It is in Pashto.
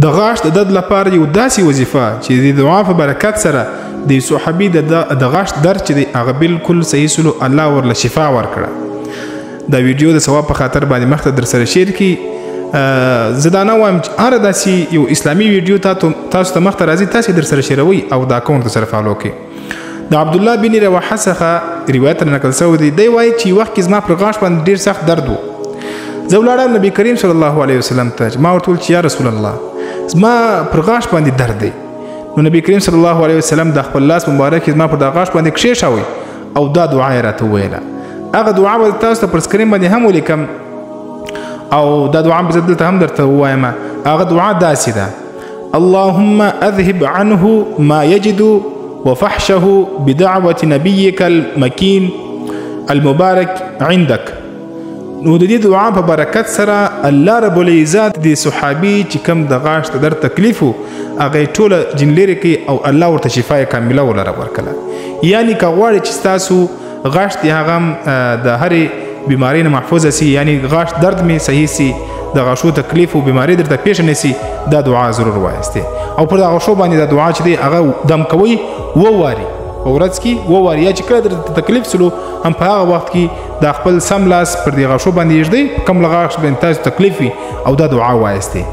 د غاښ د درد لپاره یو داسې وظیفه چې د دعا په برکت سره د صحابي د غاښ درد چې دی هغه بالکل صحیح سلو، الله ورله شفا ورکړه. دا ویډیو د ثواب په خاطر باندې مخته در سره share کړي. زه دا نه وایم چې هره داسې یو اسلامي ویډیو تاسو ته مخته راځي تاسې در سره شیروئ او دا اکاونټ در سره follow کړئ. د عبدالله بن رواحه څخه روایت نقل سوی دی، دی وایي چې وخت کې زما پر غاښ باندې ډېر سخت درد و. زه ولاړم نبی کریم صلی الله علیه وسلم ته، ما ورته وویل چې یا رسول الله زما پر غاښ باندې درد دی. نو نبی کریم صلی الله علیه وسلم د خپل لاس مبارک زما پر دا غاښ باندې کښېښوی او دا دعا یې راته وویله. هغه دعا به تاسو ته پر screen باندې هم ولیکم او دا دعا به زه دلته هم درته ووایم. هغه دعا داسې ده: اللهم اذهب عنه ما يجد وفحشه بدعوة نبيك المكين المبارك عندك. نو د دې دعا په برکت سره الله رب العزت د صحابي چې کوم د غاښ د درد تکلیف و هغه یې ټوله جن لرې کوي او الله ورته شفا یې کامله ولره ورکړه. یعنې که غواړئ چې ستاسو غاښ دې هغه هم د هرې بیمارۍ نه محفوظه سي، یعنې غاښ درد مې صحیح سي، د غاښو تکلیف او بیمارۍ درته پېښه نه سي، دا دعا ضرور وایاستئ. او پر د غاښو باندې دا دعا چې دی هغه دم کوئ وواري په ورځ کې وواري، یا چې کله درته تکلیف سلو هم په هغه وخت کې دا خپل سم لاس پر دې غاښو باندې ایږدئ، کوم له غاښ باندې تاسو تکلیف وي، او دا دعا وایاستئ.